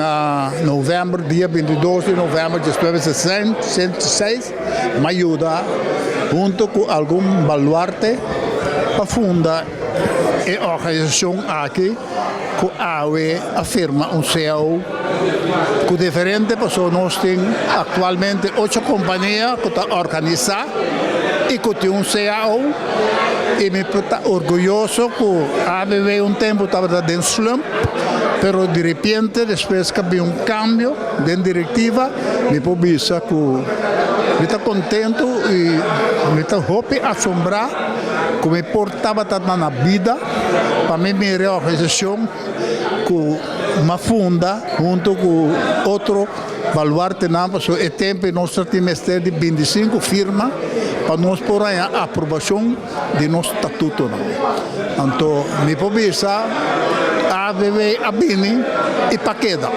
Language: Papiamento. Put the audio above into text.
Na novèmber, dia 22 di novèmber di 1966, m'a yuda huntu ku algun baluarte pa funda e organisashon aki ku awe a firma un CAO ku diferente, pasobra nos tin aktualmente ocho kompania ku ta organisá i ku tin un CAO, i mi ta orguyoso ku ABV un tempu tabata den slump, pero di repente despues ku a bin un kambio den direktiva, mi por bisa ku mi ta kontentu i mi ta hopi asombrá ku mi por tabata na bida pa mi mira e organisashon ku m'a funda huntu ku otro baluartenan, pasobra e tempu nos tin mester di 25 firma pa nos por haña aprobashon di nos statutonan. Anto mi por bisa ABV a bini i pa keda.